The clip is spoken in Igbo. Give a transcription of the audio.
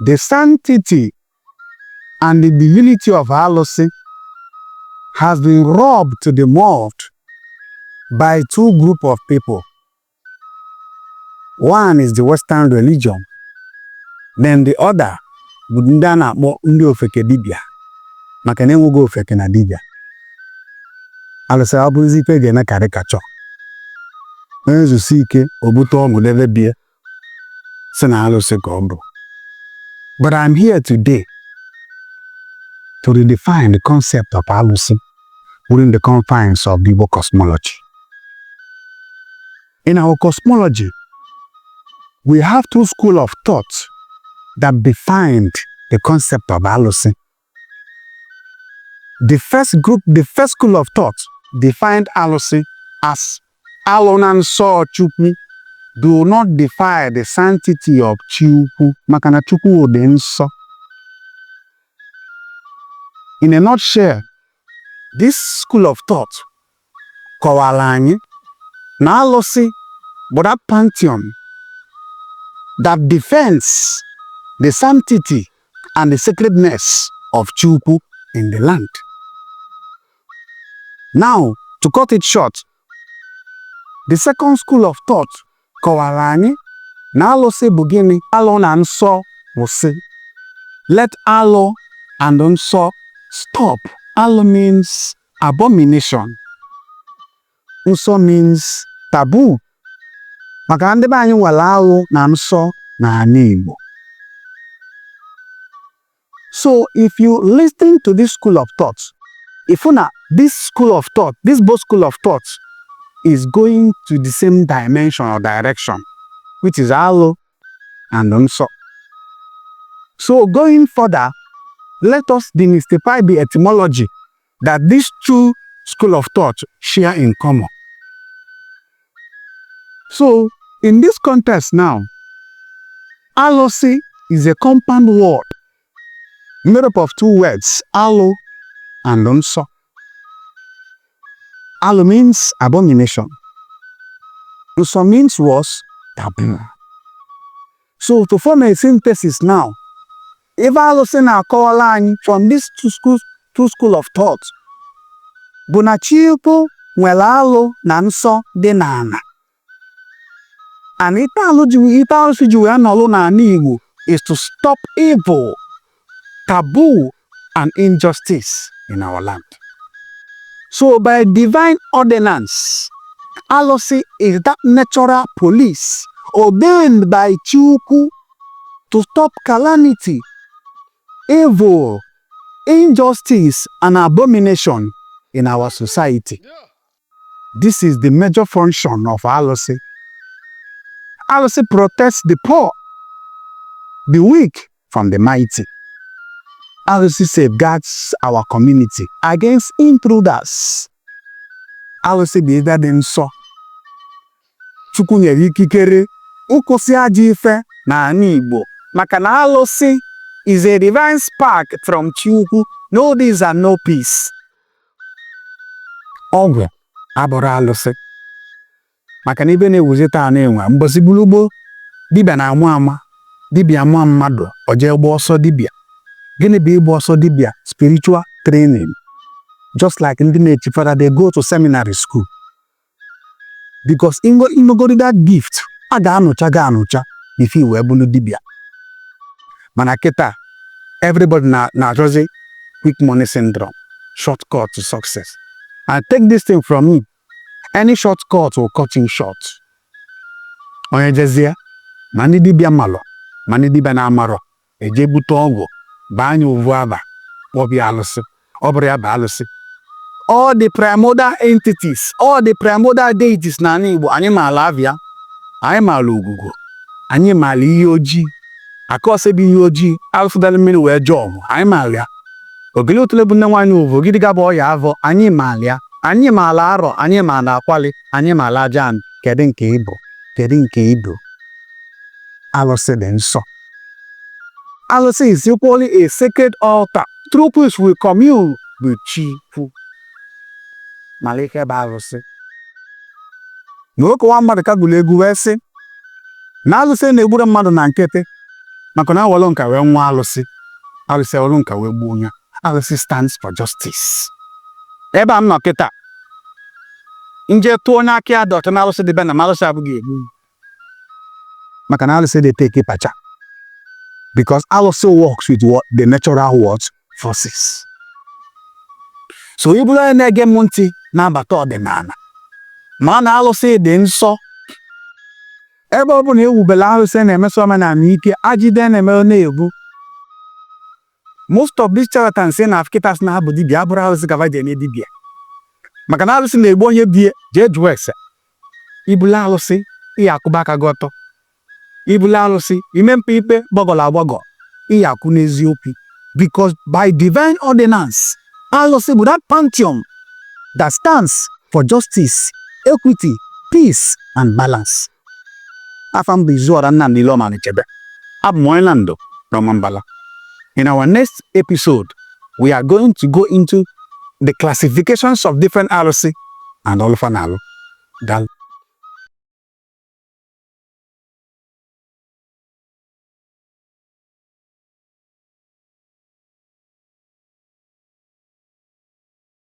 The sanctity and the divinity of alụsị has been rubbed to the mud by two group of people. One is the Western religion, then the other bụ ndị a na-akpọ ndị ofeke dibịa, maka na enweghị ofeke na dibịa. Alụsị ọ bụrụzi ife ga-eme karikachọ. Onye zusi ike o bute ọgwụ debe bie si na alụsị ka ọ bụ. But I'm here today to redefine the concept of alụsị within the confines of the Igbo cosmology. In our cosmology, we have two schools of thought that defined the concept of alụsị. The first group, the first school of thought defined alụsị as alụ na nsọ Chukwu. Do not defy the sanctity of Chukwu, maka na Chukwu dị nsọ. In a nutshell, this school of thought kọwara anyị na alụsị bụ that pantheon that defends the sanctity and the sacredness of Chukwu in the land. Now, to cut it short, the second school of thought kọwara anyị na alụsị bụ gịnị? Alụ na nsọ kwụsị. Let alụ and nsọ stop. Alụ means abomination. Nsọ means taboo. Maka na ndị be anyị nwere alụ na nsọ n'ala Igbo. So if you listen to this school of thought, if na this school of thought, this both school of thought is going to the same dimension or direction, which is alụ and nsọ. So going further, let us demystify the etymology that these two school of thought share in common. So in this context now, alụsị is a compound word made up of two words, alụ and nsọ. Alụ means abomination. Nsọ means was taboo. So to form a synthesis now, ife alụsị na-akọwala anyị from these two school of thought bụ na Chukwu nwere alụ na nsọ dị n'ala. And ife alụ ji ife alụsị ji wee nọlụ n'ala Igbo is to stop evil, taboo, and injustice in our land. So by divine ordinance, alụsị is that natural police ordained by Chukwu to stop calamity, evil, injustice, and abomination in our society. This is the major function of alụsị. Alụsị protects the poor, the weak from the mighty. Alụsị safeguards our community against intruders. Alụsị bụ ife dị nsọ. Chukwu nyere ikikere ịkwụsị ajọ ife n'ala Igbo, maka na alụsị is a divine spark from Chukwu. No this and no peace. Ọgwụ abụrụ alụsị, maka na ibe na-ewuzi taa na-enwe mbọsị gbulugboo dibịa na-amụ ama dibịa ama mmadụ o jee gba ọsọ dibịa. Gịnị bụ ịgba ọsọ dibịa? Spiritual training, just like ndị na-echi fada, they go to seminary school, because inwegodi that gift, a ga-anụcha gị anụcha before i wee bụrụ dibịa. Mana kịta, everybody na na-achọzi quick money syndrome, shortcut to success. And take this thing from me, any shortcut will cut you short. Onye jezie ma ndị dibịa malụ ma ndị dibịa na-amarọ eje bute ọgwụ baa anya ovu aba kpọbịa alụsị. Ọ bụrụ ya bụ alụsị, all the primordial entities, all the primordial deities n'ala Igbo, anyị maala avịa, anyị maala ogugo, anyị maala ihe ojii akọsị bụ ihe ojii alụsị dara mmiri wee jọọ ọmụ. Anyị maala ya. Ogili otule bụ nne nwaanyị ovu gidiga bụ ọya avọ. Anyị maala ya. Anyị maala arọ, anyị maala akwali, anyị maala aja. Kedu nke ịbụ? Kedu nke ịbụ? Alụsị dị nsọ. Alụsị is equally a sacred altar through which we commune with Chukwu. Mala ihe bụ alụsị na oke nwa mmadụ ka gụrụ egwu wee sị na alụsị na-egburu mmadụ na nkịtị. Maka na awọlụ nka wee nwa alụsị, alụsị awọlụ nka wee gbuo ya. Alụsị stands for justice. Ebe a m nọ kịta, nje tụọ onye aka ya dị ọcha na alụsị dị be na m, alụsị abụghị egbu m. Maka na alụsị dị take pacha, because alụsị works with what the natural what forces. So ị bụrụ onye na-ege m ntị na-abata ọdịnala, ma na alụsị dị nsọ. Ebe ọ bụ na ewubela alụsị na-emeso omenala ike ajide na-eme na-ebu. Most of these charlatans say na kịta sị na ha bụ dibịa abụrụ alụsị ka ji eme dibịa, maka na alụsị na-egbu onye bie. Jee jụọ ese. Ibulu alụsị, ị akụba aka gị ọtọ. Ibulu alụsị, ime mkpe ikpe gbagọrọ agbagọ, ị akwụ n'eziokwu, because by divine ordinance, alụsị bụ that pantheon that stands for justice, equity, peace and balance. Afa m bụ Izuọra Nnamdi Iloma Chebe. Abụ m onye Nando n'Ọmambala. In our next episode, we are going to go into the classifications of different alụsị and ọlụ fa na-alụ. Daalụ.